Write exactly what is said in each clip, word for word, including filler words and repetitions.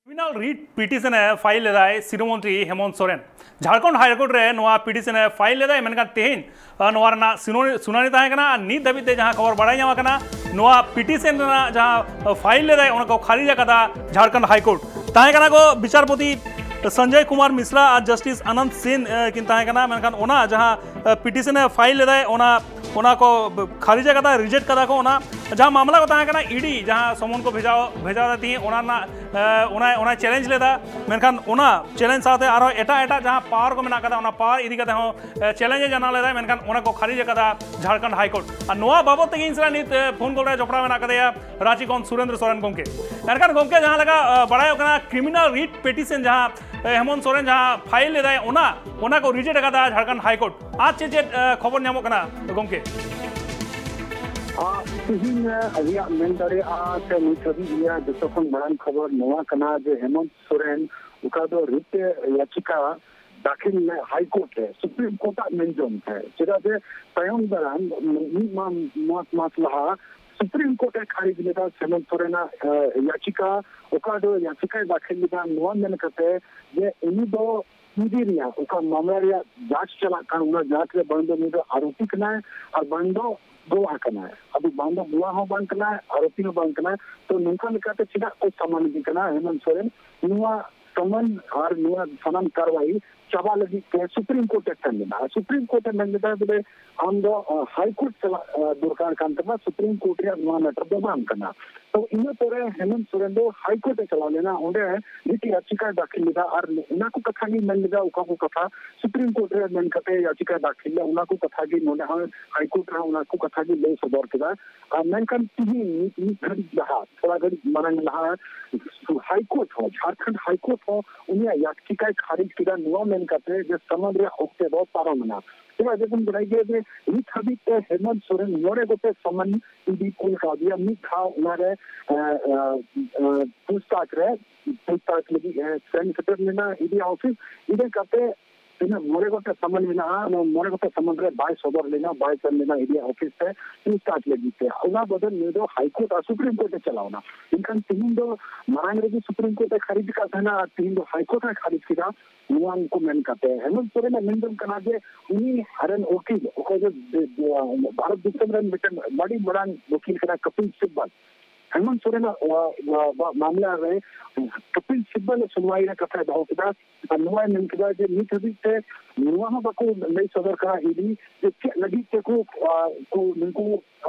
Criminal ᱨᱤᱴ petition ᱮ file ᱞᱮᱫᱟᱭ ᱥᱤᱨᱟᱹ ᱢᱚᱱᱛᱨᱤ ᱦᱮᱢᱚᱱᱛ ᱥᱚᱨᱮᱱ᱾ ᱡᱷᱟᱲᱠᱷᱚᱸᱰ ᱦᱟᱭᱠᱳᱨᱴ ᱨᱮ ᱱᱚᱣᱟ ᱯᱤᱴᱤᱥᱚᱱ ᱮ ᱯᱷᱟᱭᱤᱞ ᱞᱮᱫᱟᱭ, ᱢᱮᱱᱠᱷᱟᱱ ᱛᱮᱦᱮᱧ, ᱟ, ᱱᱚᱣᱟ ᱨᱮᱱᱟᱜ ᱥᱩᱱᱟᱹ-, ᱥᱩᱱᱟᱹᱱᱤ ᱛᱟᱦᱮᱸ ᱠᱟᱱᱟ᱾ ᱟᱨ ᱱᱤᱛ ᱫᱷᱟᱹᱵᱤᱡ ᱛᱮ ᱡᱟᱦᱟᱸ ᱠᱷᱚᱵᱚᱨ ᱵᱟᱲᱟᱭ ᱧᱟᱢ ᱟᱠᱟᱱᱟ, ᱱᱚᱣᱟ ᱯᱤᱴᱤᱥᱚᱱ ᱨᱮᱱᱟᱜ ᱡᱟᱦᱟᱸ, ᱟ, ᱯᱷᱟᱭᱤᱞ ᱞᱮᱫᱟᱭ, ᱚᱱᱟ ᱠᱚ ᱠᱷᱟᱨᱤᱡ ᱟᱠᱟᱫᱟ ᱡᱷᱟᱲᱠᱷᱚᱸᱰ ᱦᱟᱭᱠᱳᱨᱴ᱾ ᱛᱟᱦᱮᱸ ᱠᱟᱱᱟ ᱠᱚ ᱵᱤᱪᱟᱨᱯᱚᱛᱤ ᱥᱚᱧᱡᱚᱭ ᱠᱩᱢᱟᱨ ᱢᱤᱥᱨᱟ ᱟᱨ ᱡᱟᱥᱴᱤᱥ ᱟᱱᱟᱱᱫ ᱥᱤᱱ, ᱟ, ᱠᱤᱱ ᱛᱟᱦᱮᱸ ᱠᱟᱱᱟ, ᱢᱮᱱᱠᱷᱟᱱ ᱚᱱᱟ ᱡᱟᱦᱟᱸ, ᱟ, ᱯᱤᱴᱤᱥᱚᱱ ᱮ ᱯᱷᱟᱭᱤᱞ ᱞᱮᱫᱟᱭ, ᱚᱱᱟ ᱚᱱᱟ ᱠᱚ ᱠᱷᱟᱨᱤᱡ ᱟᱠᱟᱫᱟ, ᱨᱤᱡᱮᱠᱴ ᱠᱟᱫᱟ ᱠᱚ᱾ ᱚᱱᱟ ᱡᱟᱦᱟᱸ ᱢᱟᱢᱞᱟ ᱠᱚ ᱛᱟᱦᱮᱸ ᱠᱟᱱᱟ, ᱤᱰᱤ ᱡᱟᱦᱟᱸ ᱥᱚᱢᱚᱱ ᱠᱚ ᱵᱷᱮᱡᱟ, ᱵᱷᱮᱡᱟ ᱞᱮᱫᱟ ᱛᱤᱧ, ᱚᱱᱟ ᱨᱮᱱᱟᱜ, ᱮ, ᱚᱱᱟ, ᱚᱱᱟᱭ ᱪᱮᱞᱮᱧᱡᱽ ᱞᱮᱫᱟ᱾ ᱢᱮᱱᱠᱷᱟᱱ ᱚᱱᱟ ᱪᱮᱞᱮᱧᱡᱽ ᱥᱟᱶᱛᱮ ᱟᱨᱦᱚᱸ ᱮᱴᱟᱜ ᱮᱴᱟᱜ ᱡᱟᱦᱟᱸ ᱯᱟᱣᱟᱨ ᱠᱚ ᱢᱮᱱᱟᱜ ᱠᱟᱫᱟ, ᱚᱱᱟ ᱯᱟᱣᱟᱨ ᱤᱫᱤ ᱠᱟᱛᱮ ᱦᱚᱸ, ᱮ, ᱪᱮᱞᱮᱧᱡᱽ ᱮ ᱡᱟᱱᱟᱣ ᱞᱮᱫᱟ, ᱢᱮᱱᱠᱷᱟᱱ ᱚᱱᱟ ᱠᱚ ᱠᱷᱟᱨᱤᱡ ᱟᱠᱟᱫᱟ ᱡᱷᱟᱲᱠᱷᱚᱸᱰ ᱦᱟᱭᱠᱳᱨᱴ᱾ ᱟᱨ ᱱᱚᱣᱟ ᱵᱟᱵᱚᱫ ᱛᱮᱜᱮ ᱤᱧ ᱥᱟᱞᱟᱜ ᱱᱤᱛ, ᱮ, ᱯᱷᱳᱱ ᱠᱚᱞ ᱨᱮ ᱡᱚᱯᱲᱟᱣ ᱢᱮᱱᱟᱜ ᱠᱟᱫᱮᱭᱟ ᱨᱟᱸᱪᱤ ᱠᱷᱚᱱ ᱥᱩᱨᱮᱱᱫᱨᱚ ᱥᱚᱨᱮᱱ ᱜᱚᱢᱠᱮ᱾ ᱮᱱᱠᱷᱟᱱ ᱜᱚᱢᱠᱮ, ᱡᱟᱦᱟᱸ ᱞᱮᱠᱟ, ᱮ, ᱵᱟᱲᱟᱭᱚᱜ ᱠᱟᱱᱟ, ᱠᱨᱤᱢᱤᱱᱟᱞ ᱨᱤᱴ ᱯᱮᱴᱤᱥᱚᱱ ᱡᱟᱦᱟᱸ, ᱮ, ᱦᱮᱢᱚᱱᱛ ᱥᱚᱨᱮᱱ ᱡᱟᱦᱟᱸ ᱯᱷᱟᱭᱤᱞ ᱞᱮᱫᱟᱭ, ᱚᱱᱟ, ᱚᱱᱟ ᱠᱚ ᱨᱤᱡᱮᱠᱴ ᱟᱠᱟᱫᱟ ᱡᱷᱟᱲᱠᱷᱚᱸᱰ ᱦᱟᱭᱠᱳᱨᱴ᱾ ᱟᱨ ᱪᱮᱫ ᱪᱮᱫ, ᱮ, ᱠᱷᱚᱵᱚᱨ ᱧᱟᱢᱚᱜ ᱠᱟᱱᱟ ᱜᱚᱢᱠᱮ? ᱟᱨ ᱛᱮᱦᱮᱧ ᱟᱹᱞᱤᱧᱟᱜ ᱢᱮᱱ ᱫᱟᱲᱮᱭᱟᱜᱼᱟ ᱥᱮ ᱱᱤᱛ ᱦᱟᱹᱵᱤᱡ ᱨᱮᱭᱟᱜ ᱡᱚᱛᱚ ᱠᱷᱚᱱ ᱢᱟᱲᱟᱝ ᱠᱷᱚᱵᱚᱨ ᱱᱚᱣᱟ ᱠᱟᱱᱟ ᱡᱮ ᱦᱮᱢᱚᱱᱛ ᱥᱚᱨᱮᱱ ᱚᱠᱟ ᱫᱚ ᱨᱤᱴ ᱭᱟᱪᱤᱠᱟ ᱫᱟᱹᱠᱷᱤᱞ ᱞᱮ ᱦᱟᱭ ᱠᱳᱨᱴ ᱨᱮ, ᱥᱩᱯᱨᱤᱢ ᱠᱳᱨᱴ ᱟᱜ ᱢᱮᱱ ᱡᱚᱝ ᱛᱮ, ᱪᱮᱫᱟᱜ ᱡᱮ ᱛᱟᱭᱚᱢ ᱫᱟᱨᱟᱢ ᱢᱤᱫ ᱢᱟ-, ᱢᱟᱥ, ᱢᱟᱥ ᱞᱟᱦᱟ ᱥᱩᱯᱨᱤᱢ ᱠᱳᱨᱴ ᱮ ᱠᱷᱟᱨᱤᱡ ᱞᱮᱫᱟ ᱦᱮᱢᱚᱱᱛ ᱥᱚᱨᱮᱱᱟᱜ, ᱮ, ᱭᱟᱪᱤᱠᱟ, ᱚᱠᱟ ᱫᱚ ᱭᱟᱪᱤᱠᱟᱭ ᱫᱟᱹᱠᱷᱤᱞ ᱞᱮᱫᱟ ᱱᱚᱣᱟ ᱢᱮᱱ ᱠᱟᱛᱮ ᱡᱮ ᱩᱱᱤ ᱫᱚ ᱤᱰᱤ ᱨᱮᱭᱟᱜ ᱚᱠᱟ ᱢᱟᱢᱞᱟ ᱨᱮᱭᱟᱜ ᱡᱟᱸᱪ ᱪᱟᱞᱟᱜ ᱠᱟᱱ, ᱚᱱᱟ ᱡᱟᱸᱪ ᱨᱮ ᱵᱟᱝ ᱫᱚ ᱱᱩᱭ ᱫᱚ ᱟᱨᱳᱯᱤ ᱠᱟᱱᱟᱭ ᱟᱨ ᱵᱟᱝ ᱫᱚ ᱜᱚᱣᱟ ᱠᱟᱱᱟᱭ᱾ ᱟᱫᱚ ᱵᱟᱝ ᱫᱚ ᱜᱚᱣᱟ ᱦᱚᱸ ᱵᱟᱝ ᱠᱟᱱᱟᱭ, ᱟᱨᱳᱯᱤ ᱦᱚᱸ ᱵᱟᱝ ᱠᱟᱱᱟᱭ᱾ ᱛᱚ ᱱᱚᱝᱠᱟ ᱞᱮᱠᱟᱛᱮ ᱪᱮᱫᱟᱜ ᱠᱚ ᱥᱟᱢᱟᱱ ᱮᱫᱮ ᱠᱟᱱᱟ ᱦᱮᱢᱚᱱᱛ ᱥᱚᱨᱮᱱ? ᱱᱚᱣᱟ ᱥᱟᱢᱟᱱ ᱟᱨ ᱱᱚᱣᱟ ᱥᱟᱱᱟᱢ ᱠᱟᱨᱣᱟᱭ ᱪᱟᱵᱟ ᱞᱟᱹᱜᱤᱫ ᱛᱮ ᱥᱩᱯᱨᱤᱢ ᱠᱳᱨᱴ ᱮ ᱥᱮᱱ ᱞᱮᱱᱟ᱾ ᱟᱨ ᱥᱩᱯᱨᱤᱢ ᱠᱳᱨᱴ ᱮ ᱢᱮᱱ ᱞᱮᱫᱟ ᱵᱚᱞᱮ ᱟᱢ ᱫᱚ, ᱟ, ᱦᱟᱭ ᱠᱳᱨᱴ ᱪᱟᱞᱟᱜ, ᱟ, ᱫᱚᱨᱠᱟᱨ ᱠᱟᱱ ᱛᱟᱢᱟ, ᱥᱩᱯᱨᱤᱢ ᱠᱳᱨᱴ ᱨᱮᱭᱟᱜ ᱱᱚᱣᱟ ᱢᱮᱴᱟᱨ ᱫᱚ ᱵᱟᱝ ᱠᱟᱱᱟ᱾ ᱛᱚ ᱤᱱᱟᱹ ᱯᱚᱨᱮ ᱦᱮᱢᱚᱱᱛ ᱥᱚᱨᱮᱱ ᱫᱚ ᱦᱟᱭ ᱠᱳᱨᱴ ᱮ ᱪᱟᱞᱟᱣ ᱞᱮᱱᱟ, ᱚᱸᱰᱮ ᱢᱤᱫᱴᱤᱡ ᱭᱟᱪᱤᱠᱟᱭ ᱫᱟᱹᱠᱷᱤᱞ ᱞᱮᱫᱟ ᱟᱨ ᱚᱱᱟ ᱠᱚ ᱠᱟᱛᱷᱟ ᱜᱮ ᱢᱮᱱ ᱞᱮᱫᱟ, ᱚᱠᱟ ᱠᱚ ᱠᱟᱛᱷᱟ ᱥᱩᱯᱨᱤᱢ ᱠᱳᱨᱴ ᱨᱮ ᱢᱮᱱ ᱠᱟᱛᱮ ᱭᱟᱪᱤᱠᱟᱭ ᱫᱟᱹᱠᱷᱤᱞ ᱞᱮᱫᱟ, ᱚᱱᱟ ᱠᱚ ᱠᱟᱛᱷᱟ ᱜᱮ ᱱᱚᱰᱮ ᱦᱚᱸ ᱦᱟᱭ ᱠᱳᱨᱴ ᱨᱮᱦᱚᱸ ᱚᱱᱟ ᱠᱚ ᱠᱟᱛᱷᱟ ᱜᱮ ᱞᱟᱹᱭ ᱥᱚᱫᱚᱨ ᱠᱮᱫᱟ᱾ ᱟᱨ ᱢᱮᱱᱠᱷᱟᱱ ᱛᱤᱦᱤᱧ ᱢᱤᱫ, ᱢᱤᱫ ᱜᱷᱟᱹᱲᱤᱡ ᱞᱟᱦᱟ, ᱛᱷᱚᱲᱟ ᱜᱷᱟᱹᱲᱤᱡ ᱢᱟᱲᱟᱝ ᱞᱟᱦᱟ ᱦᱟᱭ ᱠᱳᱨᱴ ᱦᱚᱸ, ᱡᱷᱟᱲᱠᱷᱚᱸᱰ ᱦᱟᱭ ᱠᱳᱨᱴ ᱦᱚᱸ ᱩᱱᱤᱭᱟᱜ ᱭᱟᱪᱤᱠᱟᱭ ᱠᱷᱟᱨᱤᱡ ᱠᱮᱫᱟ, ᱱᱚᱣᱟ ᱢᱮᱱ ᱠᱟᱛᱮ ᱡᱮ ᱥᱟᱢᱟᱱ ᱨᱮᱭᱟᱜ ᱚᱠᱛᱮ ᱫᱚ ᱯᱟᱨᱚᱢ ᱮᱱᱟ᱾ ᱪᱮᱫᱟᱜ ᱡᱮ ᱵᱚᱱ ᱵᱟᱲᱟᱭ ᱜᱮᱭᱟ ᱡᱮ ᱱᱤᱛ ᱦᱟᱹᱵᱤᱡ ᱛᱮ ᱦᱮᱢᱚᱱᱛ ᱥᱚᱨᱮᱱ ᱢᱚᱬᱮ ᱜᱚᱴᱮᱡ ᱥᱟᱢᱟᱱ ᱤᱰᱤ ᱠᱩᱞ ᱠᱟᱣᱫᱮᱭᱟ᱾ ᱢᱤᱫ ᱫᱷᱟᱣ ᱚᱱᱟᱨᱮ, ᱮ, ᱮ, ᱮ, ᱯᱩᱪᱷᱛᱟᱪ ᱨᱮ, ᱯᱩᱪᱷᱛᱟᱪ ᱞᱟᱹᱜᱤᱫ, ᱮ, ᱥᱮᱱ ᱥᱮᱴᱮᱨ ᱞᱮᱱᱟ ᱤᱰᱤ ᱚᱯᱷᱤᱥ᱾ ᱤᱱᱟᱹ ᱠᱟᱛᱮ ᱛᱤᱱᱟᱹᱜ ᱢᱚᱬᱮ ᱜᱚᱴᱮᱡ ᱥᱟᱢᱟᱱ ᱢᱮᱱᱟᱜᱼᱟ, ᱚᱱᱟ ᱢᱚᱬᱮ ᱜᱚᱴᱮᱡ ᱥᱟᱢᱟᱱ ᱨᱮ ᱵᱟᱭ ᱥᱚᱫᱚᱨ ᱞᱮᱱᱟ, ᱵᱟᱭ ᱥᱮᱱ ᱞᱮᱱᱟ ᱤᱰᱤᱭᱟᱜ ᱚᱯᱷᱤᱥ ᱛᱮ ᱯᱩᱪᱷᱛᱟᱪᱷ ᱞᱟᱹᱜᱤᱫ ᱛᱮ᱾ ᱚᱱᱟ ᱵᱚᱫᱚᱞ ᱱᱩᱭ ᱫᱚ ᱦᱟᱭᱠᱳᱨᱴ ᱟᱨ ᱥᱩᱯᱨᱤᱢ ᱠᱳᱨᱴ ᱮ ᱪᱟᱞᱟᱣ ᱮᱱᱟ᱾ ᱢᱮᱱᱠᱷᱟᱱ ᱛᱤᱦᱤᱧ ᱫᱚ ᱢᱟᱲᱟᱝ ᱨᱮᱜᱮ ᱥᱩᱯᱨᱤᱢ ᱠᱳᱨᱴ ᱮ ᱠᱷᱟᱨᱤᱡ ᱟᱠᱟᱫ ᱛᱟᱦᱮᱱᱟ ᱟᱨ ᱛᱤᱦᱤᱧ ᱫᱚ ᱦᱟᱭᱠᱳᱨᱴ ᱮ ᱠᱷᱟᱨᱤᱡ ᱠᱮᱫᱟ᱾ ᱱᱚᱣᱟ ᱠᱚ ᱢᱮᱱ ᱠᱟᱛᱮ ᱦᱮᱢᱚᱱᱛ ᱥᱚᱨᱮᱱᱟᱜ ᱢᱮᱱ ᱡᱚᱝ ᱠᱟᱱᱟ ᱡᱮ ᱩᱱᱤ ᱟᱨᱮᱱ ᱩᱠᱤᱞ, ᱚᱠᱚᱭ ᱫᱚ ᱵᱷᱟᱨᱚᱛ ᱫᱤᱥᱚᱢ ᱨᱮᱱ ᱢᱤᱫᱴᱮᱱ ᱟᱹᱰᱤ ᱢᱟᱨᱟᱝ ᱩᱠᱤᱞ ᱠᱟᱱᱟ ᱠᱟᱯᱤᱞ ᱥᱤᱵᱵᱟᱞ, ᱦᱮᱢᱚᱱᱛ ᱥᱚᱨᱮᱱᱟᱜ ᱢᱟᱢᱞᱟ ᱨᱮ ᱠᱟᱯᱤᱞ ᱥᱤᱵᱵᱟᱞ ᱮ ᱥᱩᱱᱣᱟᱭ ᱨᱮ ᱠᱟᱛᱷᱟᱭ ᱫᱚᱦᱚ ᱠᱮᱫᱟ᱾ ᱟᱨ ᱱᱚᱣᱟᱭ ᱢᱮᱱ ᱠᱮᱫᱟ ᱡᱮ ᱱᱤᱛ ᱦᱟᱹᱵᱤᱡ ᱛᱮ ᱱᱚᱣᱟ ᱦᱚᱸ ᱵᱟᱠᱚ ᱞᱟᱹᱭ ᱥᱚᱫᱚᱨ ᱠᱟᱱᱟ ᱤᱰᱤ ᱡᱮ ᱪᱮᱫ ᱞᱟᱹᱜᱤᱫ ᱛᱮᱠᱚ ᱠᱚ ᱱᱩᱠᱩ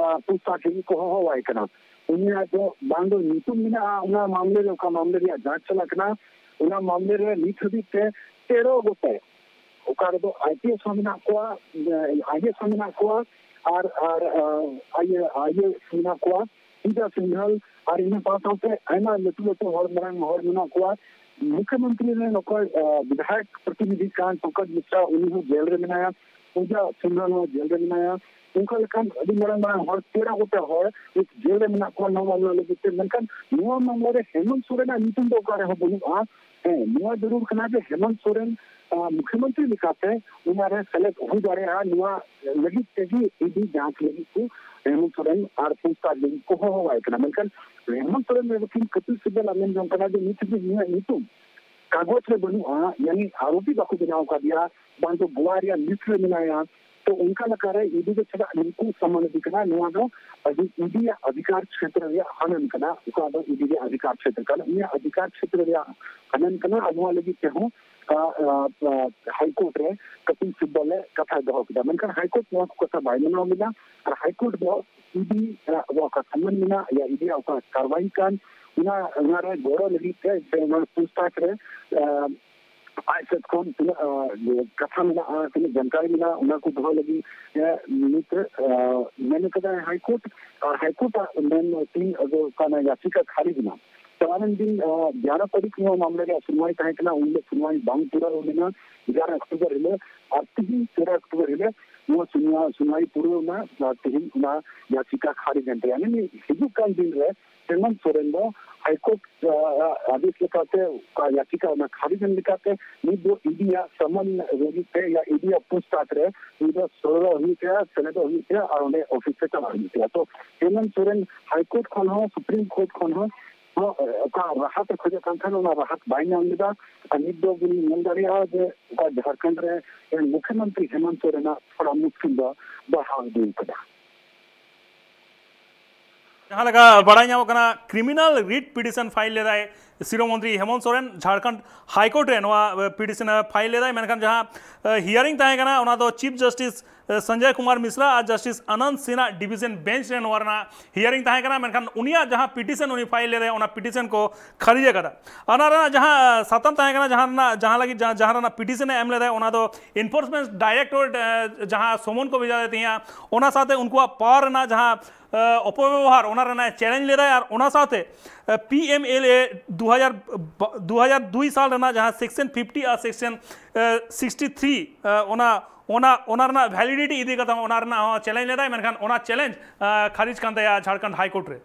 ᱯᱩᱪᱷᱛᱟᱪᱷ ᱞᱟᱹᱜᱤᱫ ᱠᱚ ᱦᱚᱦᱚᱣᱟᱭ ᱠᱟᱱᱟ᱾ ᱩᱱᱤᱭᱟᱜ ᱫᱚ ᱵᱟᱝ ᱫᱚ ᱧᱩᱛᱩᱢ ᱢᱮᱱᱟᱜᱼᱟ ᱚᱱᱟ ᱢᱟᱢᱞᱟ ᱨᱮ, ᱚᱠᱟ ᱢᱟᱢᱞᱟ ᱨᱮᱭᱟᱜ ᱡᱟᱸᱪ ᱪᱟᱞᱟᱜ ᱠᱟᱱᱟ, ᱚᱱᱟ ᱢᱟᱢᱞᱟ ᱨᱮ ᱱᱤᱛ ᱦᱟᱹᱵᱤᱡ ᱛᱮ ᱛᱮᱨᱚ ᱜᱚᱴᱮᱡ, ᱚᱠᱟ ᱨᱮᱫᱚ ᱟᱭᱯᱤᱮᱥ ᱦᱚᱸ ᱢᱮᱱᱟᱜ ᱠᱚᱣᱟ, ᱟᱭᱮᱮᱥ ᱦᱚᱸ ᱢᱮᱱᱟᱜ ᱠᱚᱣᱟ, ᱟᱨ ᱟᱨ ᱟᱭᱮᱮᱥ ᱢᱮᱱᱟᱜ ᱠᱚᱣᱟ, ᱯᱩᱡᱟ ᱥᱤᱝᱜᱷᱟᱞ, ᱟᱨ ᱤᱱᱟᱹ ᱥᱟᱶ ᱥᱟᱶᱛᱮ ᱟᱭᱢᱟ ᱞᱟᱹᱴᱩ ᱞᱟᱹᱴᱩ ᱦᱚᱲ, ᱢᱟᱨᱟᱝ ᱦᱚᱲ ᱢᱮᱱᱟᱜ ᱠᱚᱣᱟ᱾ ᱢᱩᱠᱷᱭᱚᱢᱚᱱᱛᱨᱤ ᱨᱮᱱ ᱚᱠᱚᱭ ᱵᱤᱫᱷᱟᱭᱚᱠ ᱯᱨᱚᱛᱤᱱᱤᱫᱷᱤ ᱠᱟᱱ ᱯᱚᱝᱠᱚᱡᱽ ᱢᱤᱥᱨᱟ, ᱩᱱᱤ ᱦᱚᱸ ᱡᱮᱞ ᱨᱮ ᱢᱮᱱᱟᱭᱟ᱾ ᱯᱩᱡᱟ ᱥᱤᱝᱜᱷᱟᱞ ᱦᱚᱸ ᱡᱮᱞ ᱨᱮ ᱢᱮᱱᱟᱭᱟ᱾ ᱚᱱᱠᱟ ᱞᱮᱠᱟᱱ ᱟᱹᱰᱤ ᱢᱟᱨᱟᱝ ᱢᱟᱨᱟᱝ ᱦᱚᱲ, ᱛᱮᱨᱚ ᱜᱚᱴᱮᱡ ᱦᱚᱲ ᱱᱤᱛ ᱡᱮᱞ ᱨᱮ ᱢᱮᱱᱟᱜ ᱠᱚᱣᱟ ᱱᱚᱣᱟ ᱢᱟᱢᱞᱟ ᱞᱟᱹᱜᱤᱫ ᱛᱮ᱾ ᱢᱮᱱᱠᱷᱟᱱ ᱱᱚᱣᱟ ᱢᱟᱢᱞᱟ ᱨᱮ ᱦᱮᱢᱚᱱᱛ ᱥᱚᱨᱮᱱᱟᱜ ᱧᱩᱛᱩᱢ ᱫᱚ ᱚᱠᱟ ᱨᱮᱦᱚᱸ ᱵᱟᱹᱱᱩᱜᱼᱟ᱾ ᱦᱮᱸ, ᱱᱚᱣᱟ ᱡᱟᱹᱨᱩᱲ ᱠᱟᱱᱟ ᱡᱮ ᱦᱮᱢᱚᱱᱛ ᱥᱚᱨᱮᱱ ᱢᱩᱠᱷᱭᱚᱢᱚᱱᱛᱨᱤ ᱞᱮᱠᱟᱛᱮ ᱚᱱᱟᱨᱮ ᱥᱮᱞᱮᱫ ᱦᱩᱭ ᱫᱟᱲᱮᱭᱟᱜᱼᱟ᱾ ᱱᱚᱣᱟ ᱞᱟᱹᱜᱤᱫ ᱛᱮᱜᱮ ᱤᱰᱤ ᱡᱟᱸᱪ ᱞᱟᱹᱜᱤᱫ ᱠᱚ ᱦᱮᱢᱚᱱᱛ ᱥᱚᱨᱮᱱ ᱟᱨ ᱯᱩᱪᱷᱛᱟᱪᱷ ᱞᱟᱹᱜᱤᱫ ᱠᱚ ᱦᱚᱦᱚᱣᱟᱭ ᱠᱟᱱᱟ᱾ ᱢᱮᱱᱠᱷᱟᱱ ᱦᱮᱢᱚᱱᱛ ᱥᱚᱨᱮᱱ ᱨᱮ ᱠᱤᱱ ᱠᱟᱹᱯᱤᱞ ᱥᱤᱵᱵᱟᱞᱟᱜ ᱢᱮᱱ ᱡᱚᱝ ᱠᱟᱱᱟ ᱡᱮ ᱱᱤᱛ ᱦᱟᱹᱵᱤᱡ ᱱᱩᱭᱟᱜ ᱧᱩᱛᱩᱢ ᱠᱟᱜᱚᱡᱽ ᱨᱮ ᱵᱟᱹᱱᱩᱜᱼᱟ, ᱭᱟᱱᱤ ᱟᱨᱳᱯᱤ ᱵᱟᱠᱚ ᱵᱮᱱᱟᱣ ᱟᱠᱟᱫᱮᱭᱟ, ᱵᱟᱝ ᱫᱚ ᱜᱳᱣᱟ ᱨᱮᱭᱟᱜ ᱞᱤᱥᱴ ᱨᱮ ᱢᱮᱱᱟᱭᱟ᱾ ᱛᱚ ᱚᱱᱠᱟ ᱞᱮᱠᱟᱨᱮ ᱤᱰᱤ ᱫᱚ ᱪᱮᱫᱟᱜ ᱱᱩᱠᱩ ᱥᱟᱢᱟᱱ ᱤᱫᱤ ᱠᱟᱱᱟ? ᱱᱚᱣᱟ ᱫᱚ ᱟᱹᱰᱤ ᱤᱰᱤᱭᱟᱜ ᱚᱫᱷᱤᱠᱟᱨ ᱠᱷᱮᱛᱨᱚ ᱨᱮᱭᱟᱜ ᱦᱟᱱᱚᱱ ᱠᱟᱱᱟ, ᱚᱠᱟ ᱫᱚ ᱤᱰᱤ ᱨᱮᱭᱟᱜ ᱚᱫᱷᱤᱠᱟᱨ ᱠᱷᱮᱛᱨᱚ ᱠᱟᱱᱟ, ᱩᱱᱤᱭᱟᱜ ᱚᱫᱷᱤᱠᱟᱨ ᱠᱷᱮᱛᱨᱚ ᱨᱮᱭᱟᱜ ᱦᱟᱱᱚᱱ ᱠᱟᱱᱟ᱾ ᱟᱨ ᱱᱚᱣᱟ ᱞᱟᱹᱜᱤᱫ ᱛᱮᱦᱚᱸ ᱦᱟᱭᱠᱳᱨᱴ ᱨᱮ ᱠᱟᱯᱤᱞ ᱥᱤᱵᱵᱟᱞ ᱮ ᱠᱟᱛᱷᱟᱭ ᱫᱚᱦᱚ ᱠᱮᱫᱟ, ᱢᱮᱱᱠᱷᱟᱱ ᱦᱟᱭᱠᱳᱨᱴ ᱱᱚᱣᱟ ᱠᱚ ᱠᱟᱛᱷᱟ ᱵᱟᱭ ᱢᱟᱱᱟᱣ ᱞᱮᱫᱟ᱾ ᱟᱨ ᱦᱟᱭᱠᱳᱨᱴ ᱫᱚ ᱤᱰᱤ ᱚᱠᱟ ᱥᱟᱢᱟᱱ ᱢᱮᱱᱟᱜ ᱭᱟ, ᱤᱰᱤᱭᱟᱜ ᱚᱠᱟ ᱠᱟᱨᱣᱟᱭ ᱠᱟᱱ, ᱚᱱᱟ ᱚᱱᱟᱨᱮ ᱜᱚᱲᱚ ᱞᱟᱹᱜᱤᱫ ᱛᱮ ᱥᱮ ᱚᱱᱟ ᱯᱩᱪᱷᱛᱟᱪᱷ ᱨᱮ ᱟᱡ ᱥᱮᱫ ᱠᱷᱚᱱ ᱛᱤᱱᱟᱹᱜ ᱠᱟᱛᱷᱟ ᱢᱮᱱᱟᱜᱼᱟ, ᱛᱤᱱᱟᱹᱜ ᱡᱟᱱᱠᱟᱨᱤ ᱢᱮᱱᱟᱜᱼᱟ, ᱚᱱᱟ ᱠᱚ ᱫᱚᱦᱚ ᱞᱟᱹᱜᱤᱫ ᱱᱤᱛ ᱢᱮᱱ ᱠᱟᱫᱟᱭ ᱦᱟᱭᱠᱳᱨᱴ᱾ ᱟᱨ ᱦᱟᱭᱠᱳᱨᱴ ᱟᱜ ᱢᱮᱱ ᱛᱤᱱ ᱚᱠᱟ ᱭᱟᱪᱤᱠᱟ ᱠᱷᱟᱨᱤᱡ ᱮᱱᱟ᱾ ᱪᱟᱞᱟᱣᱮᱱ ᱫᱤᱱ ᱜᱮᱭᱟᱨᱚ ᱛᱟᱹᱨᱤᱠᱷ ᱱᱚᱣᱟ ᱢᱟᱢᱞᱟ ᱨᱮᱭᱟᱜ ᱥᱩᱱᱣᱟᱭ ᱛᱟᱦᱮᱸ ᱠᱟᱱᱟ, ᱩᱱ ᱦᱤᱞᱳᱜ ᱥᱩᱱᱣᱟᱭ ᱵᱟᱝ ᱯᱩᱨᱟᱹᱣ ᱞᱮᱱᱟ ᱮᱜᱟᱨᱚ ᱚᱠᱴᱳᱵᱚᱨ ᱦᱤᱞᱳᱜ᱾ ᱟᱨ ᱛᱤᱦᱤᱧ ᱛᱮᱨᱚ ᱚᱠᱴᱳᱵᱚᱨ ᱦᱤᱞᱳᱜ ᱱᱚᱣᱟ ᱥᱩᱱᱣᱟ-, ᱥᱩᱱᱣᱟᱭ ᱯᱩᱨᱟᱹᱣ ᱮᱱᱟ᱾ ᱟᱨ ᱛᱤᱦᱤᱧ ᱚᱱᱟ ᱭᱟᱪᱤᱠᱟ ᱠᱷᱟᱨᱤᱡ ᱮᱱ ᱛᱟᱭᱟ᱾ ᱢᱟᱱᱮ ᱦᱤᱡᱩᱜ ᱠᱟᱱ ᱫᱤᱱ ᱨᱮ ᱦᱮᱢᱚᱱᱛ ᱥᱚᱨᱮᱱ ᱫᱚ ᱦᱟᱭᱠᱳᱨᱴ ᱟᱫᱮᱥ ᱞᱮᱠᱟᱛᱮ ᱚᱠᱟ ᱭᱟᱪᱤᱠᱟ ᱚᱱᱟ ᱠᱷᱟᱨᱤᱡ ᱮᱱ ᱞᱮᱠᱟᱛᱮ ᱱᱤᱛ ᱫᱚ ᱤᱰᱤᱭᱟᱜ ᱥᱟᱢᱟᱱ ᱨᱮ ᱤᱭᱟ ᱤᱰᱤᱭᱟᱜ ᱯᱩᱪᱷᱛᱟᱪᱷ ᱨᱮ ᱱᱤᱛ ᱫᱚ ᱥᱚᱫᱚᱨ ᱦᱩᱭᱩᱜ ᱛᱟᱭᱟ, ᱥᱮᱞᱮᱫᱚᱜ ᱦᱩᱭᱩᱜ ᱛᱟᱭᱟ ᱟᱨ ᱚᱸᱰᱮ ᱚᱯᱷᱤᱥ ᱨᱮ ᱪᱟᱞᱟᱜ ᱦᱩᱭᱩᱜ ᱛᱟᱭᱟ᱾ ᱛᱚ ᱦᱮᱢᱚᱱᱛ ᱥᱚᱨᱮᱱ ᱦᱟᱭᱠᱳᱨᱴ ᱠᱷᱚᱱ ᱦᱚᱸ, ᱥᱩᱯᱨᱤᱢ ᱠᱳᱨᱴ ᱠᱷᱚᱱ ᱦᱚᱸ ᱚᱠᱟ ᱨᱟᱦᱟᱛ ᱮ ᱠᱷᱚᱡᱚᱜ ᱠᱟᱱ ᱛᱟᱦᱮᱸᱱ, ᱚᱱᱟ ᱨᱟᱦᱟᱛ ᱵᱟᱭ ᱧᱟᱢ ᱞᱮᱫᱟ᱾ ᱟᱨ ᱱᱤᱛ ᱫᱚ ᱵᱚᱱ ᱧᱮᱞ ᱫᱟᱲᱮᱭᱟᱜᱼᱟ ᱡᱮ ᱚᱠᱟ ᱡᱷᱟᱲᱠᱷᱚᱸᱰ ᱨᱮ ᱢᱩᱠᱷᱭᱚᱢᱚᱱᱛᱨᱤ ᱦᱮᱢᱚᱱᱛ ᱥᱚᱨᱮᱱᱟᱜ ᱛᱷᱚᱲᱟ ᱢᱩᱥᱠᱤᱞ ᱫᱚ ᱵᱟᱲᱦᱟᱣ ᱤᱫᱤ ᱠᱟᱫᱟ᱾ ᱡᱟᱦᱟᱸ ᱞᱮᱠᱟ ᱵᱟᱲᱟᱭ ᱧᱟᱢᱚᱜ ᱠᱟᱱᱟ, ᱠᱨᱤᱢᱤᱱᱟᱞ ᱨᱤᱴ ᱯᱤᱴᱤᱥᱚᱱ ᱯᱷᱟᱭᱤᱞ ᱞᱮᱫᱟᱭ ᱥᱤᱨᱟᱹ ᱢᱚᱱᱛᱨᱤ ᱦᱮᱢᱚᱱᱛ ᱥᱚᱨᱮᱱ ᱡᱷᱟᱲᱠᱷᱚᱸᱰ ᱦᱟᱭᱠᱳᱨᱴ ᱨᱮ᱾ ᱱᱚᱣᱟ ᱯᱤᱴᱤᱥᱚᱱ ᱮ ᱯᱷᱟᱭᱤᱞ ᱞᱮᱫᱟᱭ, ᱢᱮᱱᱠᱷᱟᱱ ᱡᱟᱦᱟᱸ ᱦᱤᱭᱟᱨᱤᱝ ᱛᱟᱦᱮᱸ ᱠᱟᱱᱟ, ᱚᱱᱟ ᱫᱚ ᱪᱤᱯ ᱡᱟᱥᱴᱤᱥ ᱥᱚᱧᱡᱚᱭ ᱠᱩᱢᱟᱨ ᱢᱤᱥᱨᱟ ᱟᱨ ᱡᱟᱥᱴᱤᱥ ᱟᱱᱟᱱᱫ ᱥᱤᱱᱦᱟ ᱰᱤᱵᱤᱡᱚᱱ ᱵᱮᱧᱪ ᱨᱮ ᱱᱚᱣᱟ ᱨᱮᱱᱟᱜ ᱦᱤᱭᱟᱨᱤᱝ ᱛᱟᱦᱮᱸ ᱠᱟᱱᱟ᱾ ᱢᱮᱱᱠᱷᱟᱱ ᱩᱱᱤᱭᱟᱜ ᱡᱟᱦᱟᱸ ᱯᱤᱴᱤᱥᱚᱱ ᱩᱱᱤ ᱯᱷᱟᱭᱤᱞ ᱞᱮᱫᱟᱭ, ᱚᱱᱟ ᱯᱤᱴᱤᱥᱚᱱ ᱠᱚ ᱠᱷᱟᱨᱤᱡ ᱟᱠᱟᱫᱟ᱾ ᱚᱱᱟ ᱨᱮᱱᱟᱜ ᱡᱟᱦᱟᱸ ᱥᱟᱛᱟᱢ ᱛᱟᱦᱮᱸ ᱠᱟᱱᱟ, ᱡᱟᱦᱟᱸ ᱨᱮᱱᱟᱜ, ᱡᱟᱦᱟᱸ ᱞᱟᱹᱜᱤᱫ ᱡᱟᱦᱟᱸ, ᱡᱟᱦᱟᱸ ᱨᱮᱱᱟᱜ ᱯᱤᱴᱤᱥᱚᱱ ᱮ ᱮᱢ ᱞᱮᱫᱟᱭ, ᱚᱱᱟ ᱫᱚ ᱤᱱᱯᱷᱳᱨᱥᱢᱮᱱᱴ ᱰᱟᱭᱨᱮᱠᱴᱳᱨᱮᱴ ᱡᱟᱦᱟᱸ ᱥᱚᱢᱚᱱ ᱠᱚ ᱵᱷᱮᱡᱟ ᱞᱮᱫ ᱛᱤᱧᱟ, ᱚᱱᱟ ᱥᱟᱶᱛᱮ ᱩᱱᱠᱩᱣᱟᱜ ᱯᱟᱣᱟᱨ ᱨᱮᱱᱟᱜ ᱡᱟᱦᱟᱸ ᱚᱯᱚᱵᱮᱵᱚᱦᱟᱨ, ᱚᱱᱟ ᱨᱮᱱᱟᱜ ᱪᱮᱞᱮᱧᱡᱽ ᱞᱮᱫᱟᱭ᱾ ᱟᱨ ᱚᱱᱟ ᱥᱟᱶᱛᱮ ᱯᱤ ᱮᱢ ᱮᱞ ᱮ ᱫᱩ ᱦᱟᱡᱟᱨ ᱫᱩ ᱦᱟᱡᱟᱨ ᱫᱩᱭ ᱥᱟᱞ ᱨᱮᱱᱟᱜ ᱡᱟᱦᱟᱸ ᱥᱮᱠᱥᱚᱱ ᱯᱷᱤᱯᱴᱤ ᱟᱨ ᱥᱮᱠᱥᱚᱱ ᱥᱤᱠᱥᱴᱤ ᱛᱷᱨᱤ, ᱚᱱᱟ ᱚᱱᱟ ᱚᱱᱟ ᱨᱮᱱᱟᱜ ᱵᱷᱮᱞᱤᱰᱤᱴᱤ ᱤᱫᱤ ᱠᱟᱛᱮ ᱦᱚᱸ ᱚᱱᱟ ᱨᱮᱱᱟᱜ ᱦᱚᱸ ᱪᱮᱞᱮᱧᱡᱽ ᱞᱮᱫᱟᱭ᱾ ᱢᱮᱱᱠᱷᱟᱱ ᱚᱱᱟ ᱪᱮᱞᱮᱧᱡᱽ ᱠᱷᱟᱨᱤᱡᱽ ᱠᱟᱱ ᱛᱟᱭᱟ ᱡᱷᱟᱲᱠᱷᱚᱸᱰ ᱦᱟᱭᱠᱳᱨᱴ ᱨᱮ᱾